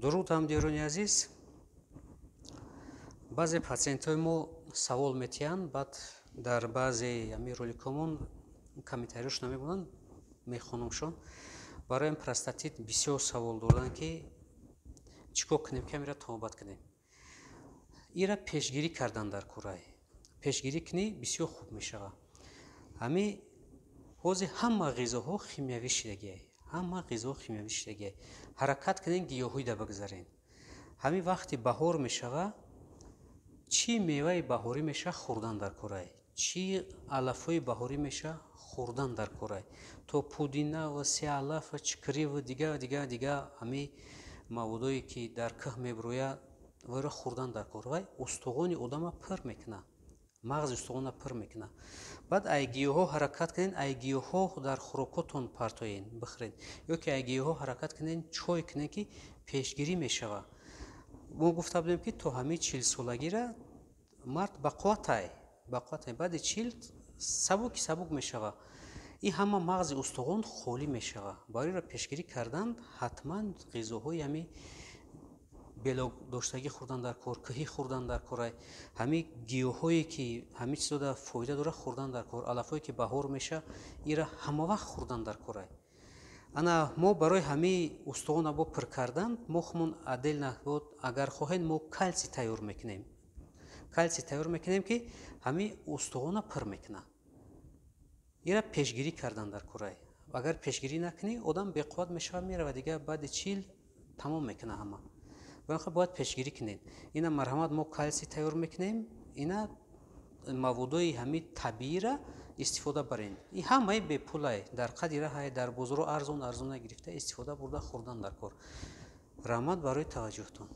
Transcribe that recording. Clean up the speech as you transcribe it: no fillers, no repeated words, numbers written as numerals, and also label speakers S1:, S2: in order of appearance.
S1: Дуруд, ҳамдиёрони азиз. Баъзе патсиентҳои мо савол метиҳанд, баъд дар баъзе ҳамин роликҳомон комментариёш намебуданд, мехонамшон. Барои простатит бисёр савол доданд, ки чӣ кор кунем, ки ҳамира табобат кунем. Ира пешгирӣ кардан дар кӯрай. Пешгирӣ кунӣ, бисёр хуб мешавад. Ҳами ҳозир ҳама ғизоҳо химиявӣ шидагиай, ҳама ғизоҳо химиявӣ шидагиай. Ҳаракат кунем, гиёҳида бигзарен. Ҳамин вақти баҳор мешава, чӣ меваи баҳорӣ меша, хӯрдан дар кӯрай, чӣ алафҳои баҳорӣ меша, хӯрдан дар кӯрай, то пудина ва сеалаф ва чикриву дига дига дига, ҳамин маводое ки дар кӯҳ мебурӯяд, вайро хӯрдан дар кор. Вай устухони одама пур мекунад, мағзи устухона пур мекунад. Баъд ай гиёҳҳо ҳаракат кунед, ай гиёҳҳо дар хӯрокотон партоен, бихӯред, ё ки ай гиёҳҳо ҳаракат кунед, чой кунед, ки пешгирӣ мешавад. Мо гуфта будем, ки то ҳамин 40-солагира мард бақувватай, бақувватай, баъди 40 сабуки сабук мешавад. Ин ҳама мағзи устухон холӣ мешавад. Барои пешгирӣ кардан ҳатман ғизоҳои ҳамин белокдоштагӣ хӯрдан дар кор, кӯҳӣ хӯрдан дар кор, ҳамин гиёҳҳое ки ҳамин чизода фоида дорад, хӯрдан дар кор, алафҳое ки баҳор меша, ира ҳамавақт хӯрдан дар кор. Ана мо барои ҳамин устухона бо пур кардан мо хумон отдельно, агар хоҳед, мо калсий тайёр мекунем, калсий тайёр мекунем, ки ҳамин устухона пур мекунад. Ира пешгирӣ кардан дар кор. Агар пешгирӣ накунӣ, одам беқувват мешавад, меравад, дига баъди 40 тамом мекунад ҳама. Барои бояд пешгирӣ кунед. Ина, марҳамат, мо калсий тайёр мекунем, ина маводои ҳамин табиира истифода барен. И ҳамаи бепулай, дар қади раҳай, дар бозоро арзон арзона гирифта, истифода бурда, хӯрдан дар кор. Раҳмат барои таваҷҷӯҳтон.